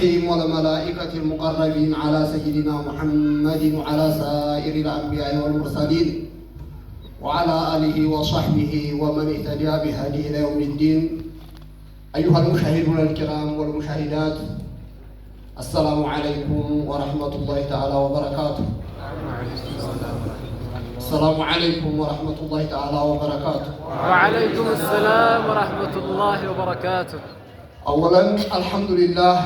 الرحيم والملائكة المقربين على سيدنا محمد وعلى سائر الأنبياء والمرسلين وعلى آله وصحبه ومن اهتدى بهديه إلى يوم الدين. أيها المشاهدون الكرام والمشاهدات، السلام عليكم ورحمة الله تعالى وبركاته. السلام عليكم ورحمة الله تعالى وبركاته. وعليكم السلام ورحمة الله وبركاته. أولا الحمد لله።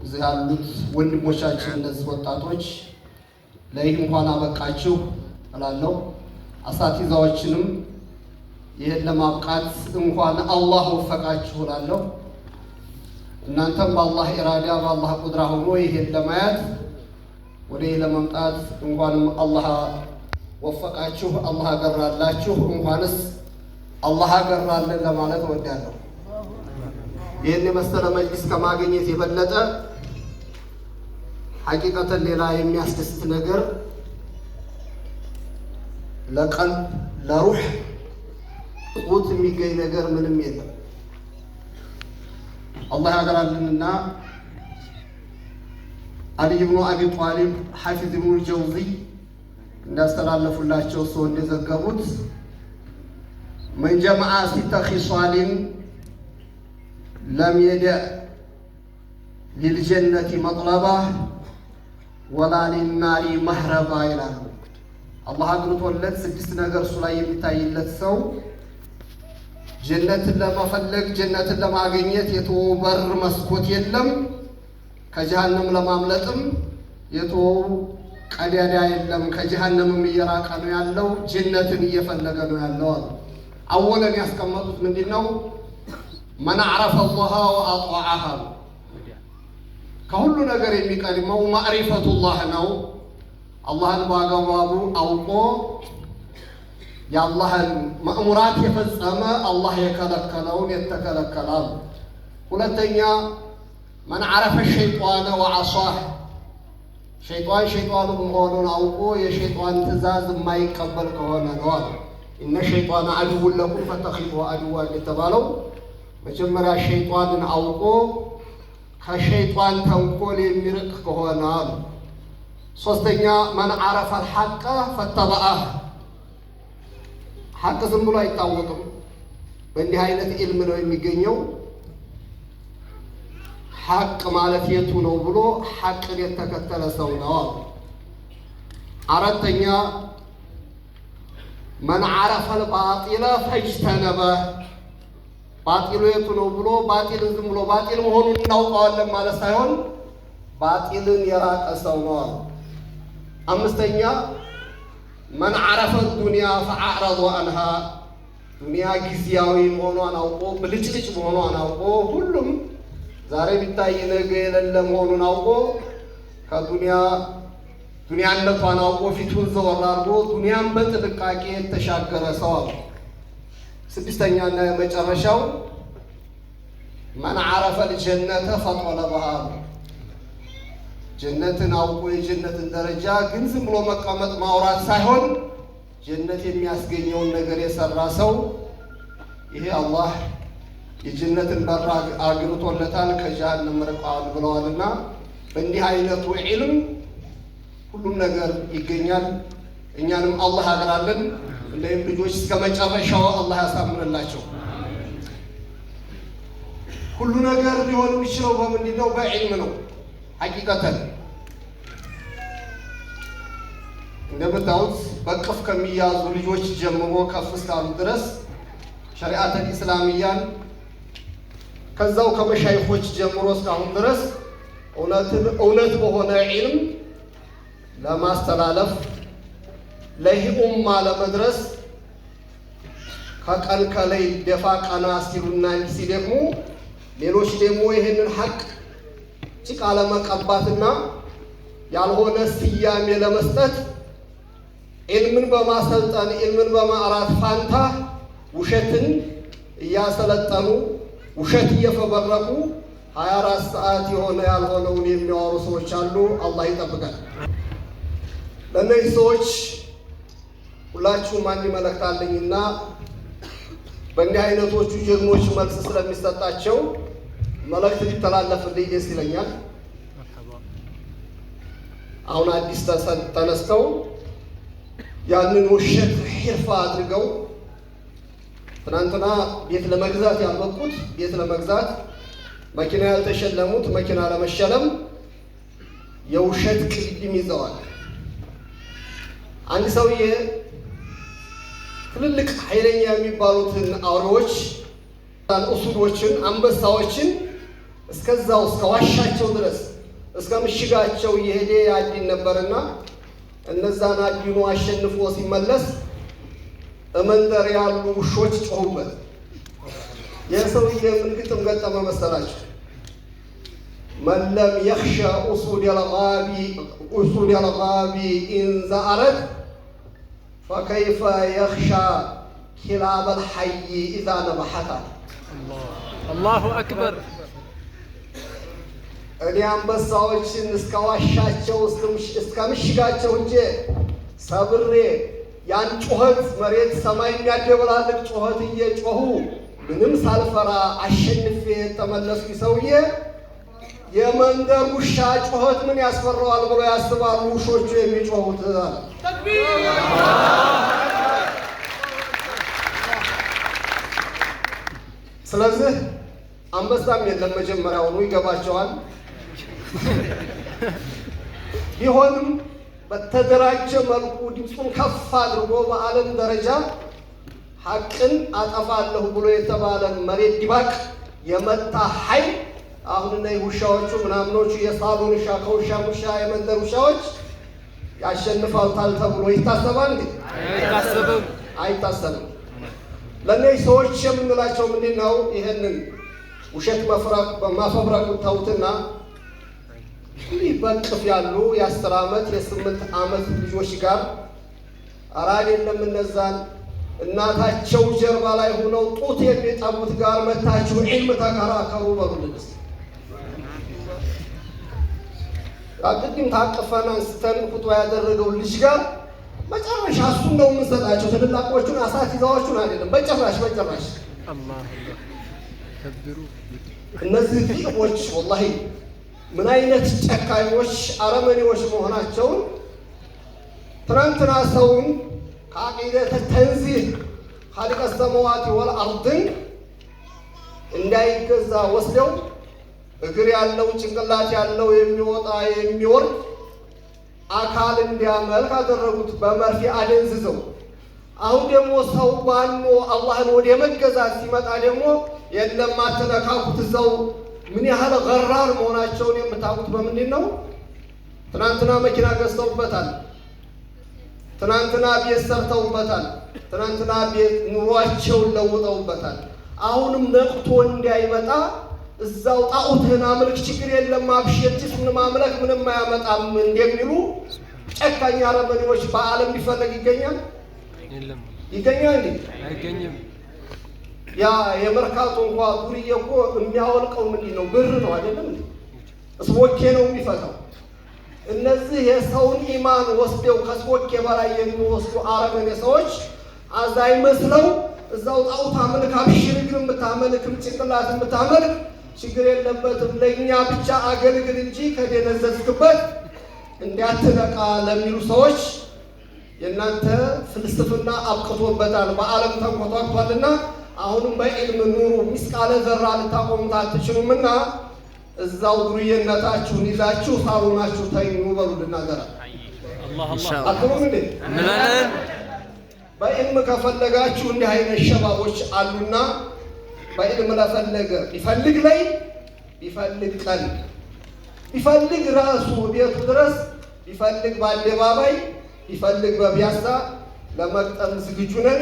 እዚህ ያሉት ወንድሞቻችን እነዚህ ወጣቶች ለይህ እንኳን አበቃችሁ እላለሁ። አሳቲዛዎችንም ይህን ለማብቃት እንኳን አላህ ወፈቃችሁ እላለሁ። እናንተም በአላህ ኢራዳ በአላህ ቁድራ ሆኖ ይሄን ለማየት ወደ ይህ ለመምጣት እንኳንም አላህ ወፈቃችሁ፣ አላህ አገራላችሁ፣ እንኳንስ አላህ አገራልን ለማለት እወዳለሁ። ይህን የመሰለ መጅሊስ ከማግኘት የበለጠ ሐቂቀተን ሌላ የሚያስደስት ነገር ለቀልብ ለሩህ ቁት የሚገኝ ነገር ምንም የለም። አላህ ያገራልንና አልይ ብኑ አቢ ጣሊብ ሐፊዝ ብኑ ጀውዚ እንዳስተላለፉላቸው ሰው እንደዘገቡት من جمع ست خصال لم يدع للجنة مطلبا ولا للنار مهربا ይላሉ። አላህ አግርቶለት ስድስት ነገር እሱ ላይ የሚታይለት ሰው ጀነትን ለመፈለግ ጀነትን ለማግኘት የተወው በር መስኮት የለም፣ ከጀሃነም ለማምለጥም የተወው ቀዳዳ የለም። ከጀሃነምም እየራቀ ነው ያለው፣ ጀነትን እየፈለገ ነው ያለው አሉ። أولا ያስቀመጡት ምንድን ነው? من عرف الله وأطاعه ነው። ከሁሉ ነገር የሚቀድመው معرفة الله ነው። አላህን በአግባቡ አውቆ የአላህን مأمورات የፈጸመ፣ አላህ የከለከለውን የተከለከለ። ሁለተኛ من عرف الشيطان وعصاه፣ ሸይጣን ሸይጣን መሆኑን አውቆ የሸይጣን ትእዛዝ የማይቀበል ከሆነ ነው አሉ። إن الشيطان عدو لكم فاتخذوه عدوا የተባለው መጀመሪያ ሸይጣንን አውቆ ከሸይጣን ተንኮል የሚርቅ ከሆነ አሉ። ሶስተኛ من عرف الحق فاتبعه፣ ሐቅ ዝም ብሎ አይታወቅም። በእንዲህ አይነት ኢልም ነው የሚገኘው። ሐቅ ማለት የቱ ነው ብሎ ሐቅን የተከተለ ሰው ነው አሉ። አራተኛ من عرف الباطل فاجتنبه፣ ባጢሉ የቱ ነው ብሎ ባጢልን ዝም ብሎ ባጢል መሆኑን እናውቀዋለን ማለት ሳይሆን ባጢልን የራቀ ሰው ነው አሉ። አምስተኛ من عرف الدنيا فأعرض عنها፣ ዱንያ ጊዜያዊ መሆኗን አውቆ ብልጭልጭ መሆኗን አውቆ ሁሉም ዛሬ ቢታይ ነገ የሌለ መሆኑን አውቆ ከዱንያ ዱንያነቷን አውቆ ፊቱን ዘወር አድርጎ ዱንያን በጥንቃቄ የተሻገረ ሰው አሉ። ስድስተኛና የመጨረሻው من عرف الجنة فطلبها ነው። ጀነትን አውቆ የጀነትን ደረጃ ግን ዝም ብሎ መቀመጥ ማውራት ሳይሆን ጀነት የሚያስገኘውን ነገር የሰራ ሰው ይሄ አላህ የጀነትን በር አግርቶለታል፣ ከጀሃነም ርቋል ብለዋልና በእንዲህ አይነቱ ዒልም ሁሉም ነገር ይገኛል። እኛንም አላህ ያግራልን። እንደዚህም ልጆች እስከ መጨረሻው አላህ ያሳምርላቸው። ሁሉ ነገር ሊሆን የሚችለው በምንድን ነው? በዒልም ነው። ሐቂቀተን እንደምታዩት በቅፍ ከሚያዙ ልጆች ጀምሮ ከፍ እስካሉ ድረስ ሸሪዓተል ኢስላሚያን ከዛው ከመሻይኾች ጀምሮ እስካሁን ድረስ እውነትን እውነት በሆነ ዒልም ለማስተላለፍ ለይህ ኡማ ለመድረስ ከቀን ከሌሊት ደፋ ቀና ሲሉና ሲደክሙ ሌሎች ደግሞ ይህንን ሐቅ ጭቃ ለመቀባትና ያልሆነ ስያሜ ለመስጠት ዒልምን በማሰልጠን ዒልምን በማዕራት ፋንታ ውሸትን እያሰለጠኑ ውሸት እየፈበረኩ 24 ሰዓት የሆነ ያልሆነውን የሚያወሩ ሰዎች አሉ። አላህ ይጠብቀን። ለእነዚህ ሰዎች ሁላችሁም አንድ መልእክት አለኝና በእንዲህ አይነቶቹ ጀግኖች መልስ ስለሚሰጣቸው መልእክት ሊተላለፍልኝ ደስ ይለኛል። አሁን አዲስ ተነስተው ያንን ውሸት حرفة አድርገው ትናንትና ቤት ለመግዛት ያልበቁት ቤት ለመግዛት፣ መኪና ያልተሸለሙት መኪና ለመሸለም የውሸት ቅድም ይዘዋል። አንድ ሰውዬ ትልልቅ ኃይለኛ የሚባሉትን አውሬዎች፣ أسود ኦችን፣ አንበሳዎችን እስከዛው እስከ ዋሻቸው ድረስ እስከ ምሽጋቸው እየሄደ ያድን ነበርና እነዛን አድኖ አሸንፎ ሲመለስ እመንደር ያሉ ውሾች ጮሁበት። ይህ ሰውዬ ምን ግጥም ገጠመ መሰላችሁ? من لم يخش أسود الغاب إن زأرت فكيف يخشى كلاب الحي إذا نبحت። الله أكبر። እኔ አንበሳዎችን እስከ ዋሻቸው እስከ ምሽጋቸው እንጂ ሰብሬ ያን ጩኸት መሬት ሰማይ የሚያደበላልቅ ጩኸት እየጮሁ ምንም ሳልፈራ አሸንፌ የተመለስኩ ሰውዬ የመንደር ውሻ ጩኸት ምን ያስፈራዋል ብሎ ያስባሉ ውሾቹ የሚጮሁት አለ። ስለዚህ አንበሳም የለም መጀመሪያውኑ ይገባቸዋል። ቢሆንም በተደራጀ መልኩ ድምፁን ከፍ አድርጎ በዓለም ደረጃ ሐቅን አጠፋለሁ ብሎ የተባለን መሬት ዲባቅ የመጣ ኃይል አሁን እነዚህ ውሻዎቹ ምናምኖቹ የሳሎን ውሻ ከውሻ ውሻ የመንደር ውሻዎች ያሸንፋታል ተብሎ ይታሰባል እንዴ? አይታሰብም። አይታሰብም። ለእነዚህ ሰዎች የምንላቸው ምንድን ነው? ይህንን ውሸት ማፈብረኩን ተውትና እንዲህ በቅፍ ያሉ የ10 ዓመት የ8 ዓመት ልጆች ጋር ኧረ አይደለም እነዛን እናታቸው ጀርባ ላይ ሆነው ጡት የሚጠቡት ጋር መታችሁ ዒልም ተከራከሩ በሉልን እስኪ። ቅድም ታቅፈን አንስተን ኹጥባ ያደረገው ልጅ ጋር መጨረሻ እሱን ነው የምንሰጣቸው። ትልላቆቹን አሳቲዛዎቹን አይደለም፣ በጭራሽ በጭራሽ። الله الله كبروا። እነዚህ ፊልሞች ወላሂ ምን አይነት ጨካኞች አረመኔዎች መሆናቸውን ትናንትና ሰውን ከ عقيدة تنزيه خالق السماوات والأرض ን እንዳይገዛ ወስደው እግር ያለው ጭንቅላት ያለው የሚወጣ የሚወርድ አካል እንዲያመልክ አደረጉት፣ በመርፌ አደንዝዘው። አሁን ደግሞ ሰው ባኖ አላህን ወደ መገዛት ሲመጣ ደግሞ የለም አትነካኩት እዛው። ምን ያህል غرار መሆናቸውን የምታውቁት በምንድን ነው? ትናንትና መኪና ገዝተውበታል። ትናንትና ቤት ሰርተውበታል። ትናንትና ቤት ኑሯቸውን ለውጠውበታል። አሁንም ነቅቶ እንዳይመጣ እዛው ጣዖትህን አምልክ፣ ችግር የለም አብሽር፣ ጅስምን ማምለክ ምንም አያመጣም እንደሚሉ ጨካኝ አረመኔዎች በዓለም ቢፈለግ ይገኛል። የለም። ይገኛል እንዴ? አይገኝም። ያ የመርካቶ እንኳ ዱርዬ እኮ የሚያወልቀው ምንድን ነው? ብር ነው አይደለም እንዴ? እስቦኬ ነው የሚፈታው። እነዚህ የሰውን ኢማን ወስደው ከስቦኬ በላይ የሚወስዱ አረመኔ ሰዎች አዛኝ መስለው እዛው ጣዖት አምልክ፣ አብሽር፣ እግር የምታመልክም ጭንቅላት የምታመልክ ችግር የለበትም ለእኛ ብቻ አገልግል እንጂ ከደነዘዝክበት እንዳትነቃ ለሚሉ ሰዎች የእናንተ ፍልስፍና አብቅቶበታል፣ በዓለም ተንኮታኩቷልና አሁንም በዒልም ኑሩ። مثقال ذرة ልታቆሙት አትችሉምና እዛው ዱርዬነታችሁን ይዛችሁ ሳሎናችሁ ተኙ በሉልና ዘራ الله الله። አትሉም እንዴ? እንላለን። በዒልም ከፈለጋችሁ እንዲህ አይነት ሸባቦች አሉና በዒልም ለፈለገ ቢፈልግ ላይ ቢፈልግ ቀን ቢፈልግ ራሱ ቤቱ ድረስ ቢፈልግ በአደባባይ ቢፈልግ በፒያሳ ለመቅጠም ዝግጁ ነን።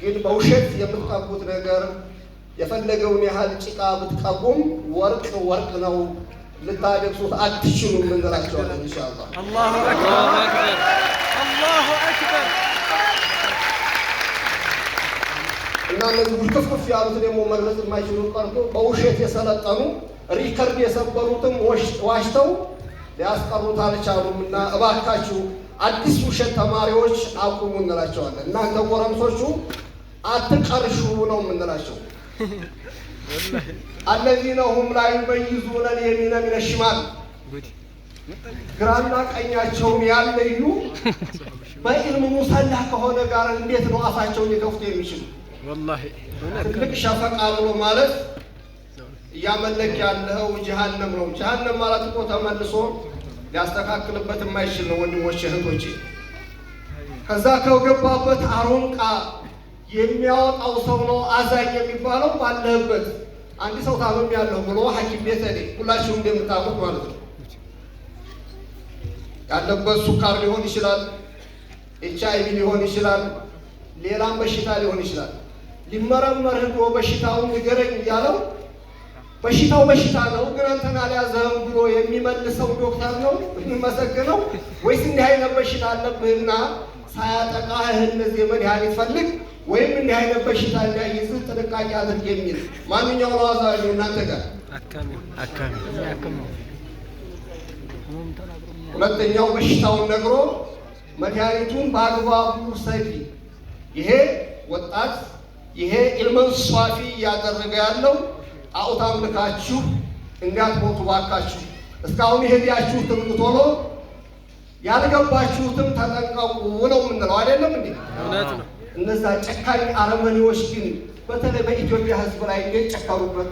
ግን በውሸት የምትቀቡት ነገር የፈለገውን ያህል ጭቃ ብትቀቡም ወርቅ ወርቅ ነው፣ ልታደርሱት አትችሉም እንላቸዋለን። ኢንሻአላህ። الله أكبر الله أكبر። እና እነዚህ ውልክፍክፍ ያሉት ደግሞ መግለጽ የማይችሉ ቀርቶ በውሸት የሰለጠኑ record የሰበሩትም ዋሽተው ሊያስቀሩት አልቻሉም። እና እባካችሁ አዲስ ውሸት ተማሪዎች አቁሙ እንላቸዋለን። እናንተ ጎረምሶቹ አትቀርሹ ነው የምንላቸው። الذين هم لا يميزون اليمين من الشمال ግራና ቀኛቸውን ያለዩ በኢልም ሙሰላህ ከሆነ ጋር እንዴት ነው አፋቸውን ሊከፍቱ የሚችሉ? ወላሂ ትልቅ ሸፈቃ ብሎ ማለት እያመለክ ያለው ጀሃነም ነው። ጀሃነም ማለት እኮ ተመልሶ ሊያስተካክልበት የማይችል ነው። ወንድሞቼ እህቶቼ፣ ከዛ ከገባበት አሮንቃ የሚያወጣው ሰው ነው አዛኝ የሚባለው። ባለህበት አንድ ሰው ታምም ያለሁ ብሎ ሐኪም ቤት ሄደ። ሁላችሁም እንደምታውቁት ማለት ነው። ያለበት ሱካር ሊሆን ይችላል፣ HIV ሊሆን ይችላል፣ ሌላም በሽታ ሊሆን ይችላል። ሊመረመር ሄዶ በሽታውን ንገረኝ እያለው በሽታው በሽታ ነው ግን አንተን አልያዘህም ብሎ የሚመልሰው ዶክተር ነው የሚመሰገነው ወይስ እንዲህ አይነት በሽታ አለብህና ሳያጠቃህ እነዚህ የመድኃኒት ፈልግ ወይም እንዲህ አይነት በሽታ እንዳይዝህ ጥንቃቄ አድርግ የሚል ማንኛው ነው አዛዡ እናንተ ጋር? አካሚ ሁለተኛው በሽታውን ነግሮ መድኃኒቱን በአግባቡ ውሰድ። ይሄ ወጣት ይሄ ኢልመን ሷፊ እያደረገ ያለው ጣዖት አምልካችሁ እንዳትሞቱ ባካችሁ። እስካሁን የሄዳችሁትም ቶሎ ያልገባችሁትም ተጠንቀቁ ነው የምንለው፣ አይደለም እንዴ? እውነት ነው። እነዛ ጨካኝ አረመኔዎች ግን በተለይ በኢትዮጵያ ሕዝብ ላይ እንዴት ጨከሩበት።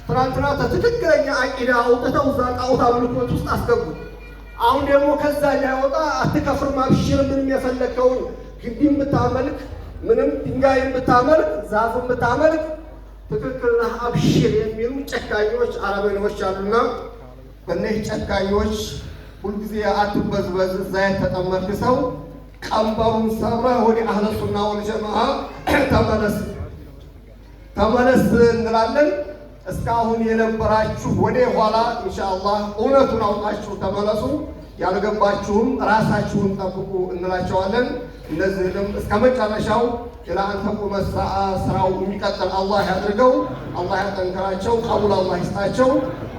ትናንትና ትክክለኛ አቂዳ አውጥተው እዛ ጣዖት አምልኮት ውስጥ አስገቡ። አሁን ደግሞ ከዛ እንዳይወጣ አትከፍርም፣ አብሽር፣ ምንም የፈለግከውን ግንድ የምታመልክ ምንም ድንጋይ የምታመልክ ዛፍ የምታመልክ ትክክል ነህ፣ አብሽር የሚሉ ጨካኞች አረመኔዎች አሉና በእነዚህ ጨካኞች ሁልጊዜ አትበዝበዝ። እዛ የተጠመድክ ሰው ቀንበሩን ሰብረህ ወደ አህለ ሱና ወል ጀማዓ ተመለስ ተመለስ እንላለን። እስካሁን የነበራችሁ ወደ ኋላ ኢንሻአላህ እውነቱን አውቃችሁ ተመለሱ። ያልገባችሁም ራሳችሁን ጠብቁ እንላቸዋለን። እነዚህንም እስከ መጨረሻው إلى أن تقوم الساعة ስራው የሚቀጥል አላህ ያድርገው። አላህ ያጠንክራቸው። ቀቡል አላህ ይስጣቸው።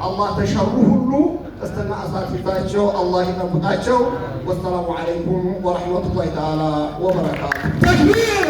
አላህ ተሸሩ ሁሉ እስትና እሳት ይዛቸው አላህ ይጠብቃቸው። والسلام عليكم ورحمة الله تعالى وبركاته። ተክቢር።